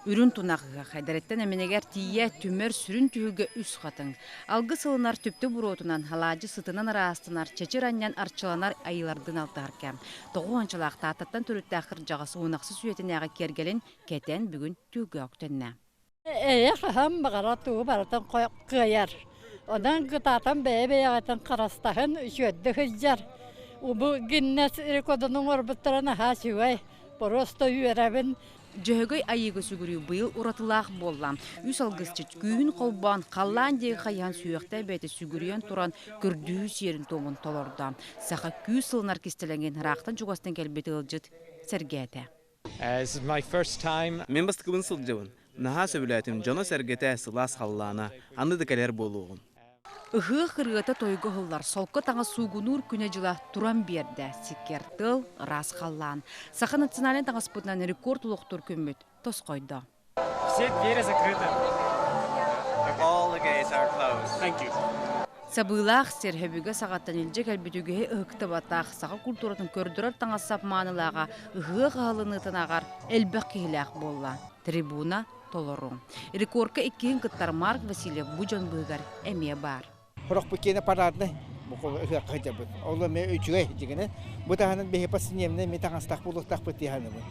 Үрүн тунах ыһыах эдэриттэн эминигэр тиийэ түмэр сүрүн түһүлгэ үс хатыҥ. Алгыс ылынар түптэ буруотунан, алаадьы сытынан ыраастанар, чэчир анньан арчыланар айыылардыын алтыһар кэм. Тоҕу уончалаах Тааттаттан төрүттээх кырдьаҕас уунахсыс үйэтинээҕи киэргэлин кэтэн бүгүн түһүлгэ үктэннэ. Эйэ хаһан баҕарар тугу барытын кыайар. Онон кытаатан бэйэ-бэйэҕитин харыстаһын, үчүгэйдик сылдьар. Бу Гиннес рекордун оҥорбуттара наһаа үчүгэй. Просто үөрэбин. Дьөһөгөй айыыга сүгүрүү быйыл уратылаах буолла. Үс алгысчыт күүһүн холбоон, халлаан диэки хайыһан сүһүөхтэй бэйэтэ сүгүрүйэн туран көрдүүһү сиэрин-туомун толордо. Саха күүс сылынар кистэлэҥин ыраахтан-чугастан кэлбит ыалдьыт сэргээтэ. Мин бастакыбын сылдьабын. Наһаа сөбүлээтим, дьоно-сэргэтэ, сылаас халлаана. Аны да кэлэр буолуоҕум. Ыһыах ырыата тойго ыһыллар, солко таҥас суугунуур күнэ-дьыла туран биэрдэ. Сиккиэр тыал, ыраас халлаан. Саха национальнай таҥаспытынан рекорд олохтуур күммүт тосхойдо. Все двери закрыты. All the gates are closed. Thank you. Сабыылаах сир өбүгэ саҕаттан илдьэ кэлбит үгэһи ыһыктыбатах, саха культуратын көрдөрөр таҥас-сап маанылааҕа ыһыах аһылыныытынааҕар элбэх киһилээх буолла. Трибуна толору. Рекордка иккиһин кыттар Марк Васильев бу дьон быыһыгар эмиэ баар. Сорохпут киэнэ парадный ыһыахха сылдьабыт. Ол эмиэ үчүгэй дьигинэ. Бу таһынан биһи повседневный эмиэ таҥастаах буолуохтаахпыт дии саныыбын.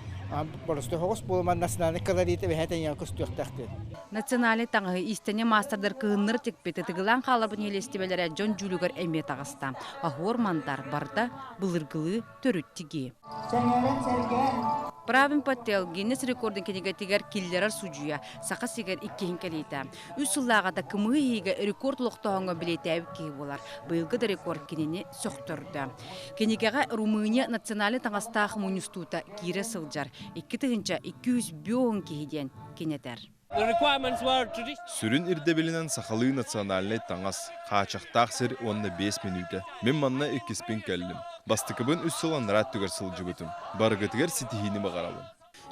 Боростуой соҕус буолуман национальный колорита бэһэ тэҥҥэ көстүөхтээх диэн. Национальнай таҥаһы иистэнньэ маастардар кыһыннары тикпит ытыгылаан хааларбыт нэһилиэстибэлэрэ дьон дьүүлүгэр эмиэ таҕыста. Оһуор мандар барыта былыргылыы төрүт тигии. Сэҥээрэн-сэргээн. Правин Пател Гиннес рекордун кинигэтигэр киллэрэр судьуйа Саха сиригэр иккиһин кэлиитэ. Үс сыллааҕыта кымыы иһиигэ рекорд олохтооһуҥҥа билиэтээбит киһи буолар. Быйылгы да рекорд кинини сөхтөрдө. Кинигэҕэ Румыния национальнай таҥастаах мунньустуута киирэ сылдьар. 2250 киһи диэн кини этэр. Сүрүн ирдэбилинэн сахалыы национальнай таҥас, хаачахтаах сир уонна 5 мүнүүтэ. Мин манна иккиспин кэллим. Бастакыбын үс сыл анараа өттүгэр сылдьыбытым. Барыгытыгар ситиһиини баҕарабын.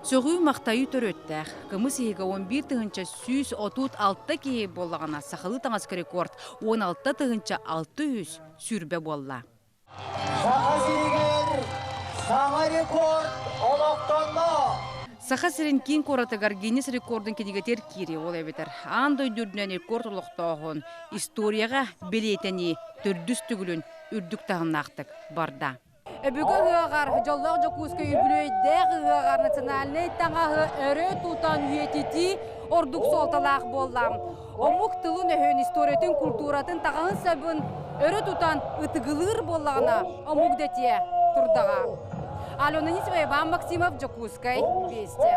Сөҕүү-махтайыы төрүөттээх. Кымыс иһигэ 11 136 киһи буоллаҕына, сахалыы таҥаска рекорд 16 620 буолла. Саха сиригэр саҥа рекорд олохтонно! Саха сирин киин куоратыгар Гиннес рекордун кинигэтигэр киирии ол эбэтэр аан дойду үрдүнэн рекорд олохтооһун историяҕа бэлиэтэнии төрдүс төгүлүн үрдүк таһымнаахтык барда. Өбүгэ ыһыаҕар, дьоллоох Дьокуускай үбүлүөйдээх ыһыаҕар национальнай таҥаһы өрө тутан үйэтитии ордук суолталаах буолла. Омук тылын-өһүн, историятын, культуратын, таҥаһын-сабын өрө тутан ытыгылыыр буоллаҕына, омук дэтиэ турдаҕа. Алена Нисова, Иван Максимов, Дьокуускай, Вести.